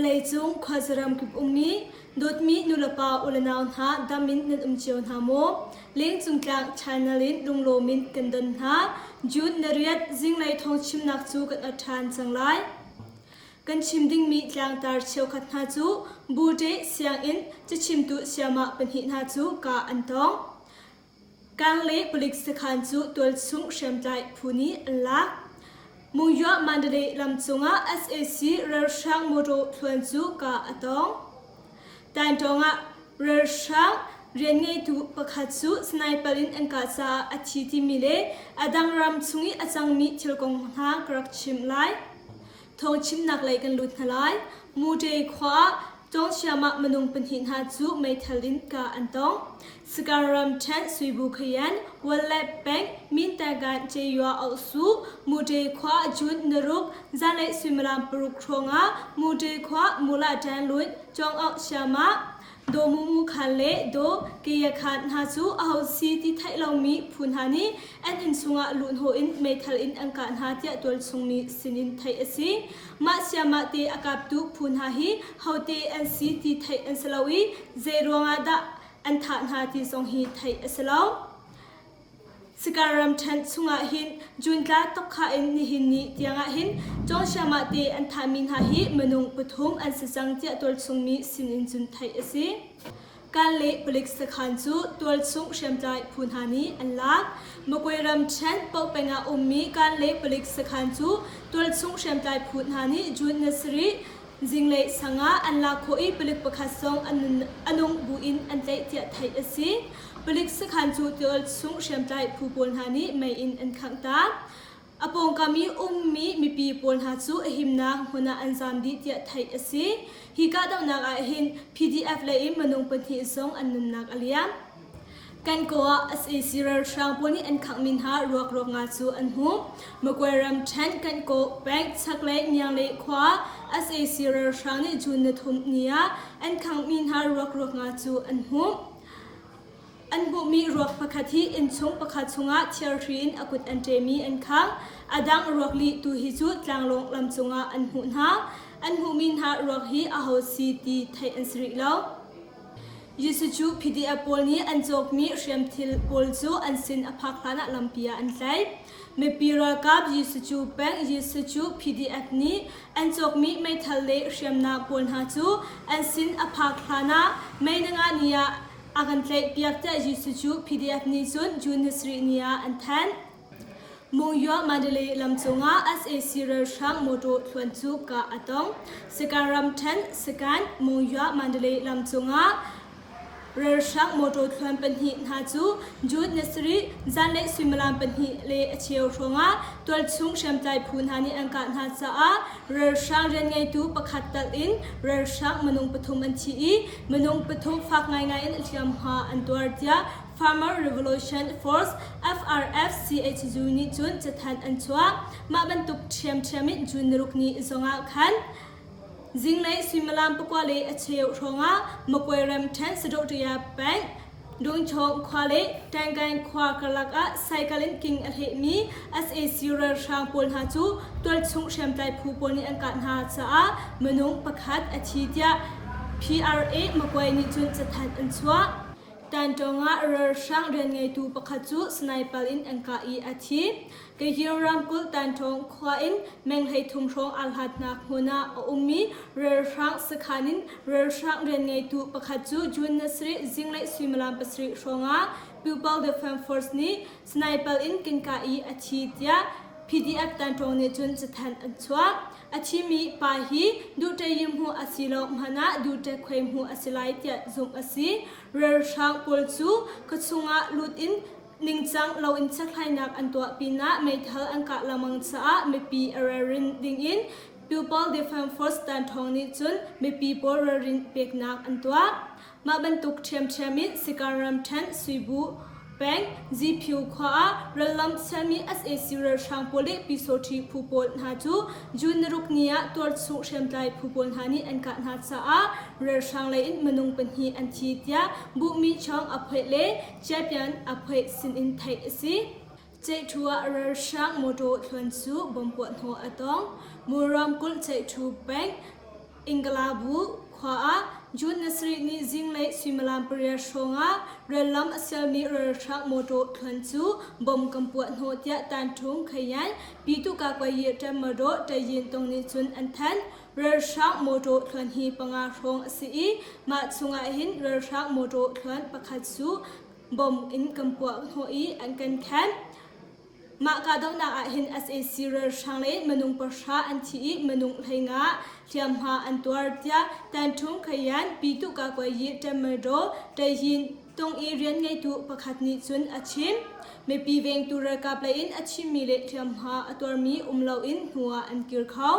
Vawleicung khuazaram kip ummi dawtmi nulepa ulenau hna dam in nan um cio hna maw? Lengcung tlang channel in lunglawm in kan don hna. June na riat zinglei thawng chimnak cu kan ot ṭhan cang lai. Kan chim dingmi tlangtar cheukhat hna cu Bute sianginn cachimtu sayamah pahnih hna cu kah an tong. Kangle palik sakhan cu tualchung hriamtlai phu nih an lak. Mungywah Mandalay lam cungah sac ralhrang mawṭaw thluan cu kah a tong. Taintawng ah ralhrang rianngeitu pakhat cu sniper in an kah caah a thi timi le a dang ram chung i a cangmi thil kong hna ka rak chimh lai. Thawngchimnak lei kan lut hna lai. Mute khua ah Cawngsiam ah minung pahnih hna cu meithal in kah an tong. Sagaing ramṭhen Suibu Khayan, Walet peng, Mintagan Ceyua Ohsu, Mute khua June naruk zanlei suimilam paruk hrawng ah Mute khua Mula Ṭanlun Cawng Siam ah Daw Mu Mu Khan le Daw Kaya Khan hna cu aho si ti theih lomi phu hna nih an inn chungah luhhnawh in meithal in an kah hna tiah tualchung mi sinin theih a si. Mah siamah te a kaptu phu hna hi hote an si ti theih an si lo i zei ruangah dah an thah hna ti zong hi theih a si lo. Sagaing ramṭhen chungah hin June tla tokha in nihin ni tiangah hin Cawngsiamah te an thahmi hna hi minung pathum an si cang tiah tualchung mi sinin cun theih a si. Kanle palik sakhan cu tualchung hriamtlai phu hna nih an lak. Magway ramṭhen Pohpeng ah ummi Kanle palik sakhan cu tualchung hriamtlai phu hna nih June ni sarih zinglei sang ah an lak khawh i palik pakhat zong a nung buin an tlaih tiah theih a si. Palik sakhan cu tualchung hriamtlai phu pawl hna nih mei in an khangh ta. A pawngkam i ummi mipi pawl hna cu a himnak hmun ah an zaam dih tiah theih a si. Hi kahdohnak ah hin PDF lei in minung pahnih zong an nunnak a liam. Kan kaw ah sac ralhrang pawl nih an khanghmi hna ruak ruak nga cu an hmuh. Magway ramṭhen kan kaw peng chaklei Myangle khua ah sac ralhrang nih June ni thum ni ah an khanghmi hna ruak ruak nga cu an hmuh. An hmuhmi ruak pakhat hi innchung pakhat chungah thirhri in a kut an ṭemi an khang. A dang ruak lih tu hi cu tlanglawng lam cungah an hmuh hna. An hmuhmi hna ruak hi aho si ti theih an si rih lo. Jesuh cu PDF pawl nih an cawkmi hriamthil pawl cu an sin a phak hlanah lampi ah an tlaih. Mipi ralkap Jesuh cu peng Jesuh cu PDF nih an cawkmi meithal le hriamnam pawl hna cu an sin a phak hlanah May ni nga ni ah a kan tlaihpiak tiah Jesuh cu PDF nih cun June ni sarih ni ah an thanh. Mungywah Mandalay lam cungah sac ralhrang motor thluan cu kah a tong. Sagaing ramṭhen Sagaing Mungywah Mandalay lam cungah ralhrang motor thluan pahnih hna cu June ni sarih zanlei suimilam pahnih le a cheu hrawngah tualchung hriamtlai phu hna nih an kah hna caah ralhrang rianngeitu pakhat telh in ralhrang minung pathum an thi i minung pathum fak ngaingai in hliamhma an tuar tiah Farmer Revolution Force FRF-CHU nih cun cathanh an chuah. Mah bantuk ṭhiamṭhiam in June naruk ni zongah khan zinglei suimilam pakua le a cheu hrawngah Magway ramṭhen Sadohṭaya peng Dungchawng khua le Tangain khua karlak ah cycle in king a hlehmi sac ralhrang pawl hna cu tualchung hriamtlai phu pawl nih an kah hna caah minung pakhat a thi tiah PRA Magway nih cun cathanh an chuah. Tantawng ah ralhrang rianngeitu pakhat cu sniper in an kah i a thi. Kayir ramkulh Tantawng khua in meng 13 hrawng aa hlatnak hmun ah a ummi ralhrang sakhan in ralhrang rianngeitu pakhat cu June ni sarih zinglei suimilam pasarih hrawng ah People Defense Force nih sniper in kan kah i a thi tiah PDF Tantawng nih cun cathanh an chuah. A thimi pa hi duhṭe hmuh a si lo hmanh ah duhṭe khuai hmuh a si lai tiah zumh a si. Ralhrang pawl cu khuachung ah lut in ningcang loin chekhlainak an tuah pinah meithal an kah lengmang caah mipi a ralrin dingin People Defense Force tanṭhawng nih cun mipi pawl ralrin peknak an tuah. Mah bantuk ṭhiamṭhiam in Sagaing ramṭhen Suibu peng Ziphiu khua ah rallam sialmi sac ralhrang pawl le Pyusawṭhi phu pawl hna cu June naruk ni ah tuarchung hriamtlai phu pawl hna nih an kah hna caah ralhrang lei in minung pahnih an thi tiah Buhmi Chawng Aphoih le Chiapian Aphoih sinin theih a si. Ceihṭhu ah ralhrang mawṭaw thluan cu bomb puahhnawh a tong. Mul ramkulh Ceihṭhu peng. Ingalabu khua ah June ni sarih ni zinglei suimilam pariat hrawng ah rallam a sialmi ralhrang mawṭaw thluan cu bom kan puah hnawh tiah Tanṭhung Khayan Pyituh Kakwayi Ṭanmadaw Ṭayin Tong nih cun an thanh. Ralhrang mawṭaw thluan hi panga hrawng a si i mah chungah hin ralhrang mawṭaw thluan pakhat cu bom in kan puah hnawh i an kan khen. Mah kahdohnak ah hin sac ralhrang le minung pahra an thi i minung 15 hliamhma an tuar tiah Tanṭhung Khayan Pyituh Kakwayi Ṭanmadaw Ṭayin tung i rian ngeitu pakhat nih cun a chim. Mipi vengtu ralkap lei in a thimi le hliamhma a tuarmi um loin hnu ah an kir kho.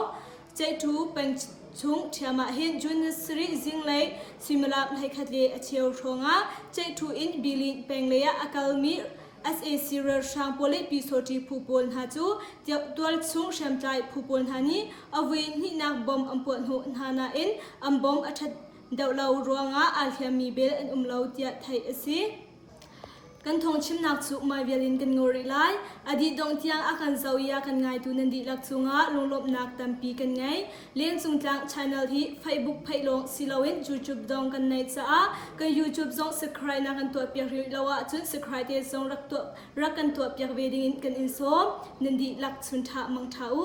Ceihṭu peng chung ṭhiam ah hin June sarih zinglei suimilam 11 le a cheu hrawngah Ceihṭu in Bilin peng lei ah a kalmi Sac ralhrang pawl le Pyusawṭi phu pawl hna cu tualchung hriamtlai phu pawl hna nih a vui hnihnak bomb an puah hnawh hna nain an bomb a ṭhat deuh lo ruangah aa hliammi bel an um lo tiah theih a si. Kan thawngchimnak cu mai vial in kan ngol rih lai. A dih dongh tiang a kan zoh i a kan ngaitu nan dihlak cungah lunglawmhnak tampi kan ngei. Lengcung Tlang channel hi Facebook pheih lawng si loin YouTube zong kan neih caah kan YouTube zong subscribe na kan tuahpiak rih lo ahcun subscribe te zong rak tuah rak kan tuahpiak ve dingin kan in sawm. Nan dihlak chun ṭha mang ṭha u.